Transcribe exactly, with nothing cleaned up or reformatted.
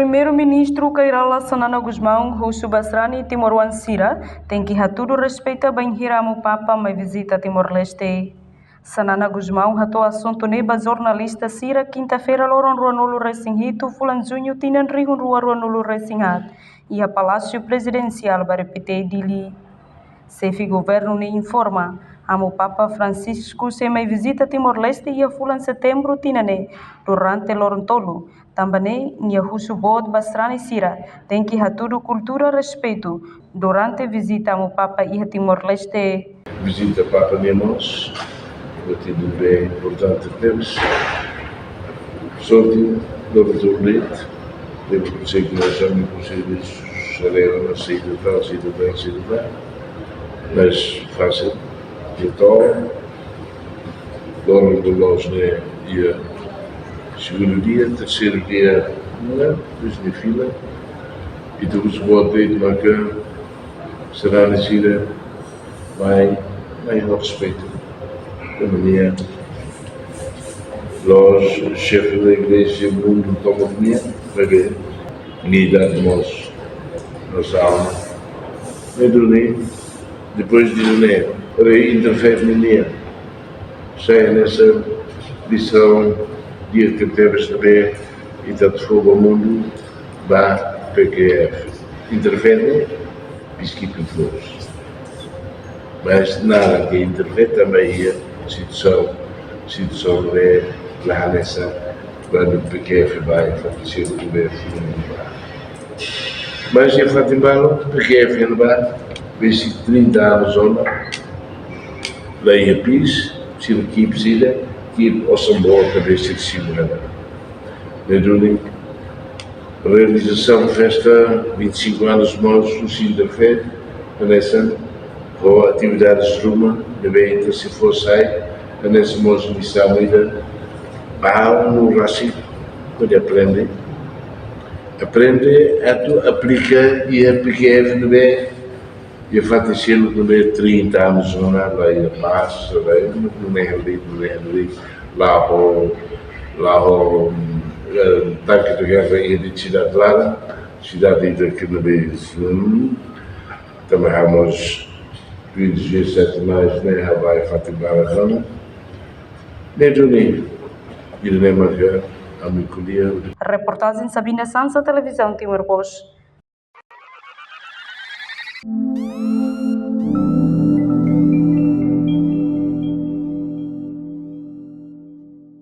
Primeiru-Ministru Kay Rala Xanana Gusmão husu ba sarani timoroan sira tenke hatudu respeita bainhira Amu Papa mai vizita Timor-Leste. Xanana Gusmão hato'o asuntu ne'e ba jornalista sira kinta-feira loron ruanulu-resin-hitu fulan-juñu tinan rihun rua ruanulu-resin-haat iha Palásiu Prezidensiál Bairru Pité, Dili. Xefe governu ne'e informa, Amu Papa Francisco sei mai vizita Timor-Leste iha fulan-setembru tinan ne'e durante loron tolu, tanba ne'e nia husu boot ba sarani sira tenke hatudu kultura respeitu durante vizita Amu Papa iha Timor-Leste. Vizita Papa ne'e mós, ita ne'e importante tebes. Sorte, loron tolu de'it, tebes konsege, konsege, konsege, saida, saida, saida, saida. Mais fásil, entaun, loron tolu ne'e, iha segundu dia, terseiru dia, ne'e, depois de fila, ita husu boot de'it maka sarani sira mai, mai ho respeitu. Tanba ne'e, loos, xefe da igreja mundu tomak nian, maibé nia idade mós, nossa alma. Ne'e duni, depois de ne'e, rei interfere nian. Sai hanesan lisaun di'ak tebes ne'ebé ita atu fó ba mundu, ba P K F. Interfere, peacekeeping force. Mas nada ke interfere tanba iha situasaun, situasaun ne'ebé la hanesan kuandu P K F bá iha fatin seluk ne'ebé funu ba. Mas iha fatin balu, P K F iha ne'ebá, besik trinta anos ona, la iha peace, sira keep sira, keep osan boot ne'ebé sira simu ona. Ne'e duni, realizasaun festa vinte e cinco anos mós husi interfere, hanesan ho atividades ruma, ne'ebé ita sei fó sai, hanesan mós lisaun ida, ba unu rasik, hodi aprende. Aprende atu aplika iha P K F ne'ebé iha fatin seluk ne'ebé trinta anos ona la iha pás, la iha, nune'e heli, nune'e heli, la ho, la ho, eh, tanke de guerra iha de'it sidade laran, sidade ida ke ne'ebé, hmm, tanba ha'u mós tuir dezassete mais, ne'e ha'u bá iha fatin barak ona. Ne'e duni, ida-ne'e maka ami ko'alia. Reportajen Sabina Sansa, Televizaun Timor Post.